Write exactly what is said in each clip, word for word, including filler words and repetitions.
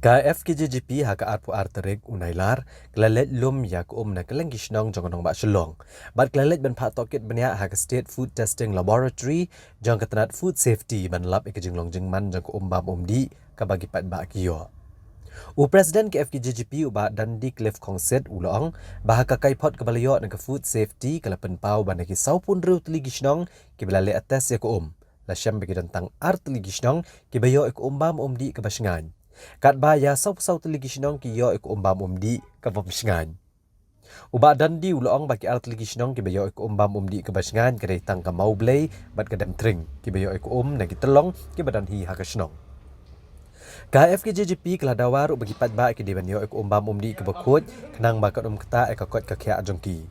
Ka F K J G P ha ka arphew ar tarik u Nailar ka la leit lum ïa ka um na kylleng ki shnong jong ka nongbah Shillong. Bad ka la leit ban phah tohkit bniah ha ka State Food Testing Laboratory jong ka tnat Food Safety ban lap ïa ka jinglong jingman jong ka um bam um dih kaba ki paidbah ki ïoh. U President ka F K J G P u Bah Dundee Cliff Khongsit u la ong ba ha ka kaiphod kaba la ïoh na ka Food Safety ka la pynpaw ba na ki sawphew hynriew tylli ki shnong kiba la leh test ïa ka um, la shem ba ki don tang ar tylli ki shnong kiba ïoh ïa ka um bam um dih kaba shngaiñ. Katba ïa sawphew saw tylli ki shnong ki ïoh ïa ka um bam um dih kaba shngaiñ. U Bah Dundee u la ong ba ki ar tylli ki shnong kiba ïoh ïa ka um bam um dih kaba shngaiñ ka dei tang ka Mawblei bad ka Demtring kiba ïoh ïa ka um na ki tyllong kiba don hi ha ka shnong. Ka F K J G P ka la dawa ruh ba ki paidbah ki dei ban ïoh ïa ka um bam um dih kaba khuid khnang ba kan ym ktah ïa ka koit ka khiah jong ki.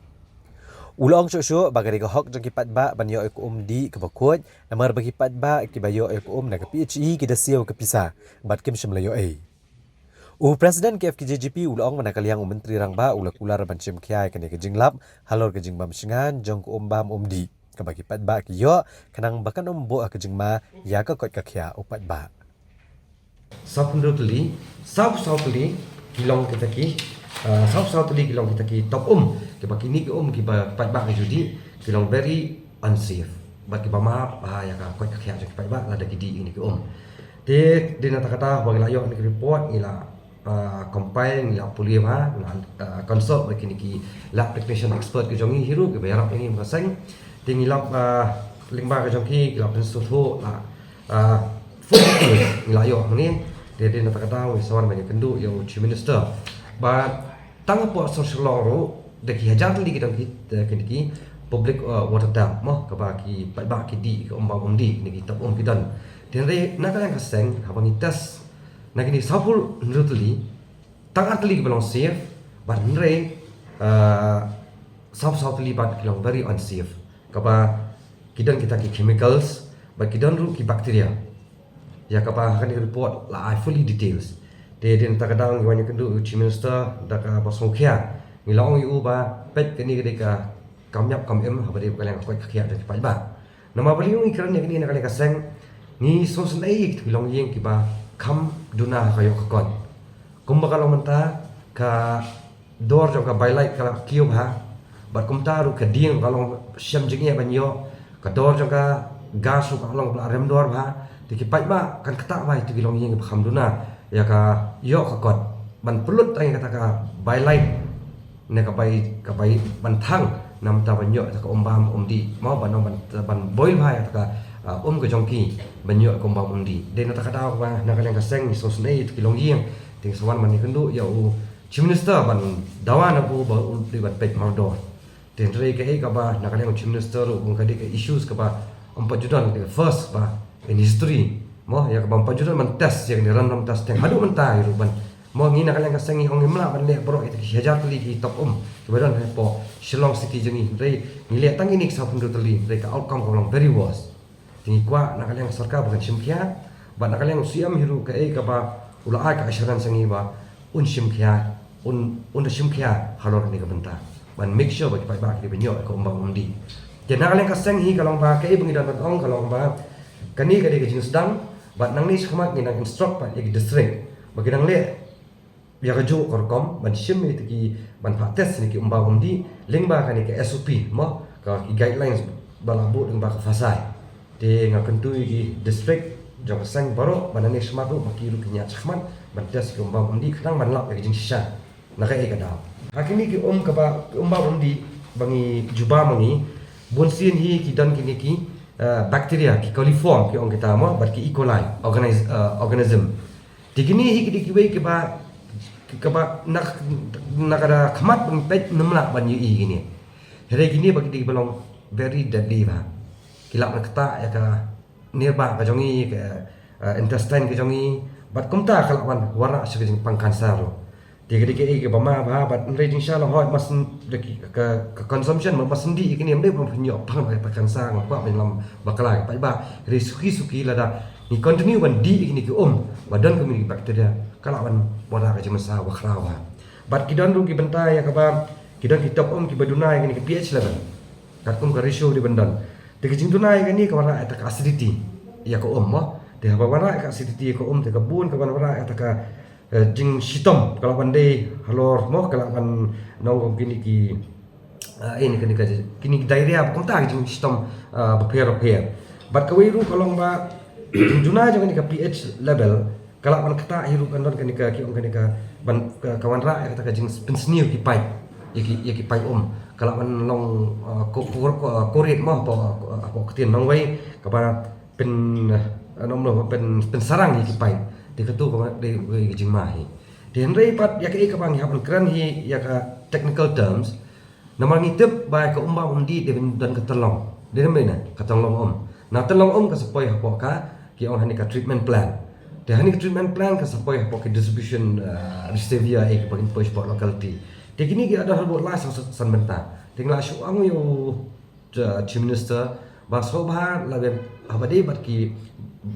U la ong shuh shuh ba ka dei ka hok jong ki paidbah ban ïoh ïa ka um dih kaba khuid, namar ba ki paidbah kiba ïoh ïa ka um na ka P H E ki da siew ka pisa bad kim shym la ïoh ei. U President ka F K J G P u la ong ba na ka liang u Myntri Rangbah u la kular ban shim khia ïa kane ka jinglap halor ka jingbym shngaiñ jong ka um bam um dih kaba ki paidbah ki ïoh khnang ba kan ym buh ha ka jingma ïa ka koit ka khiah u paidbah. Sawphew hynriew tylli, sawphew saw tylli ki long kita ki, ah, sawphew saw tylli ki long kita ki top um kiba kine ki um kiba paidbah ki ju dih ki long very unsafe. Bad kiba map bha ïa ka koit ka khiah jong ki paidbah lada ki dih ïa kine ki um. Te dei na kata ka daw ba ngi la ïoh ïa kane ka report, ngi la, ah, compile, ngi la pule bha, ngi la, ah, consult bad kine ki lab technician expert ki jong ngi hi ruh kiba ïarap ïa ngi ba ka seng. Te ngi la, ah, lyngba ka jong ki, ngi la pynsngewthuh la, ah, full details ngi la ïoh hangne. Te dei na kata ka daw ngi sa wan ban ïakynduh ïa u Chief Minister. Bad tang hapoh sor Shillong ruh da ki hajar tylli ki don ki, eh, kine ki public, eh, water tank mo, kaba ki paidbah ki dih ïa ka um bam um dih, kine ki top um ki don. Te hynrei na ka liang ka seng haba ngi test na kine sawphew hynriew tylli, tang ar tylli kiba long safe, bad hynrei, eh, sawphew saw tylli bad ki long very unsafe. Kaba ki don kita ki chemicals bad ki don ruh ki bacteria. Ïa kaba ha kane ka report la ai fully details. Te dei na kata ka daw ngi wan ïakynduh ïa u Chief Minister da kaba sngewkhia. Ngi la ong ïa u ba peit kane ka dei ka kam ïap kam im haba dei ka liang ka koit ka khiah jong ki paidbah. Namar balei ngi kren ïa kane na ka liang ka seng, ngi sngewsynei ïa ki longïing kiba kham duna ha ka ïoh ka kot. Kumba ka long mynta ka dor jong ka bai light ka la kiew bha, bad kumta ruh ka dieng ka long shem jingeh ban ïoh, ka dor jong ka gas ruh ka long ba la rem dor bha. Te ki paidbah kan ktah bha ïa kito ki longïing ba kham duna ïa ka ïoh ka kot ban pynlut tang ïa kata ka bai light ne ka bai, ka bai ban thang na bynta ban ïoh ïa ka um bam um dih, mo, ban, ban, ban boil bha ïa ka, ah, um ka jong ki ban ïoh ka um bam um dih. Dei na kata ka daw ba na ka liang ka seng ngi sngewsynei ïa kito ki longïing. Te ngi sa wan ban ïakynduh ïa u Chief Minister ban dawa na u ba u dei ban peit mardor. Te hynrei kaei kaba na ka liang u Chief Minister ruh ka dei ka issues kaba ym pat ju don, ka dei ka first ba in history, mo, ïa kaba ym pat ju don ban test ïa kane random testing haduh mynta ïa ruh ban, mo, ngi na ka liang ka seng ngi ong ngim lah ban leh baroh ïa ki hajar tylli ki top um kiba don hapoh Shillong City jong ngi, hynrei ngi leh tang kine ki sawphew hynriew tylli, hynrei ka outcome ka long very worse. Te ngi kwah na ka liang ka sorkar ba kan shim khia, bad na ka liang u C M hi ruh kaei kaba u la ai ka assurance ïa ngi ba un shim khia, un, un da shim khia halor kane ka bynta ban make sure ba ki paidbah ki dei ban ïoh ka um bam um dih. Te na ka liang ka seng hi ka long ba kaei ba ngi don ban ong ka long ba kane ka dei ka jingsdang, bad nangne shakhmat ngi nang instruct pat ïa ki district ba ki nang leh ïa kajuh ka rukom ban shim ïa ki, ban phah test ïa ki um bam um dih lyngba kane ka S O P, mo, ka ki guidelines ba la buh lyngba ka FASAI. Te nga kyntu ïa ki district jong ka seng baroh ba nangne shakhmat ruh ba ki ruh kin ïaid shakhmat ban test ïa ki um bam um dih khnang ban lap ïa ka jingshisha na kaei ka daw. Ha kine ki um kaba, ki um bam um dih ba ngi ju bam ma ngi, bunsien hi ki don kine ki, eh, bacteria, ki coliform ki ong kita, mo, bad ki E. coli organis-, eh, organism. Te kine hi ki dei kiwei kiba, kiba na, na ka da khmat ban peit ngim lah ban ïohi kine. Hynrei kine ba ki dei kiba long very deadly bha. Ki lah ban ktah ïa ka nirbah ka jong ngi, ka, eh, intestine ka jong ngi. Bad kumta ka lah ban wanrah sha ka jingpang cancer ruh. Te ka dei kaei kaba ma bha, bad hynrei jingshisha la hoi mas ka, ka consumption ma, mas ym dih ïa kine, ym dei ban pynïoh pang ba ka cancer, ngam kwah ban lam bakla ïa ki paidbah. Hynrei suki suki lada ngi continue ban dih ïa kine ki um ba don kine ki bacteria, ka lah ban wanrah ka jingmynsaw bakhraw bha. Bad ki don ruh ki bynta ïa kaba ki don ki top um kiba duna ïa kine ki pH level. Katkum ka ratio dei ban don. Te ka jingduna ïa kane ka wanrah ïa ka acidity ïa ka um, mo. Te haba wanrah ïa ka acidity ïa ka um, te ka bun ka wanrah ïa ka eh, jingshitom ka lah ban dei halor mo, ka lah ban nong kong kini ki, eh, ini kini ka, kini ki diarrhea ba kumta ki jingshitom, eh, bapher bapher. Bad kawei ruh ka long ba jingjuna jong kani ka pH level ka lah ban ktah hi ruh, kan don kani ka, ki ong kani ka ban ka, ka wanrah ïa kata ka jingpynsniew ki paip, ïa ki, ïa ki paip um. Ka lah ban long, eh, ko, ko, ko, korit mo, hapoh, hapoh ktien nongwei kaba pyn, eh, nom lo pyn, pynsarang ïa ki paip. Te katu kaba dei ka jingma hi. Te hynrei pat ïa kaei kaba ngi hap ban kren hi ïa ka technical terms. Namar ngi tip ba ka umbam umdih dei ban don ka tynlong. Dei ne em dei na ka tynlong um. Na tynlong um ka sa poi hapoh ka, ki ong hani ka treatment plant. Te hani ka treatment plant ka sa poi hapoh ka distribution, eh, Resavia, eh, kiba kin poi shapoh locality. Te kini ki don haduh lai san, san bynta. Te ngi la shu ong ïa u, eh, Chief Minister ba sngewbha la ban, haba dei bad ki,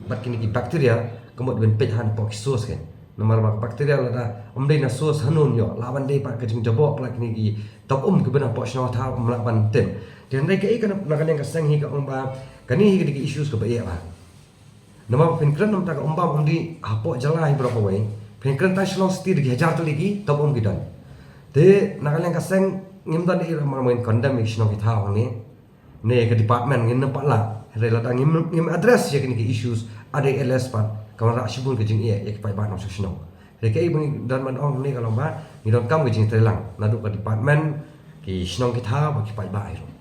bad kini ki bacteria, ka mut ban peit hapoh ki source kan. Namar ba ka bacteria lada ym dei na source hangne ïoh, lah ban dei pat ka jingjabok la kini ki top um kiba na hapoh shnong thaw ym lah ban tip. Te hynrei kaei ka na, na ka liang ka seng hi ka ong ba kani hi ka dei ka issues kaba ïeh ba. Namar phin kren namar ka umbam umdih hapoh jylla hi baroh kawei. Phin kren tang Shillong City da ki hajar tylli ki top um ki don. Te na ka liang ka seng ngim don ei ruh namar ngin condemn ïa ki shnong ki thaw hangne. Ne ka department ngin nym pat lah. Hynrei lada ngim, ngim address ïa kini ki issues, ada ïa leh pat ka wanrah shibun ka jingeh ïa ki paidbah nongshong shnong. Hynrei kaei ba ngi don ban ong hangne ka long ba ngi donkam ka jingtreilang naduh ka department, ki shnong ki thaw bad ki paidbah hi ruh.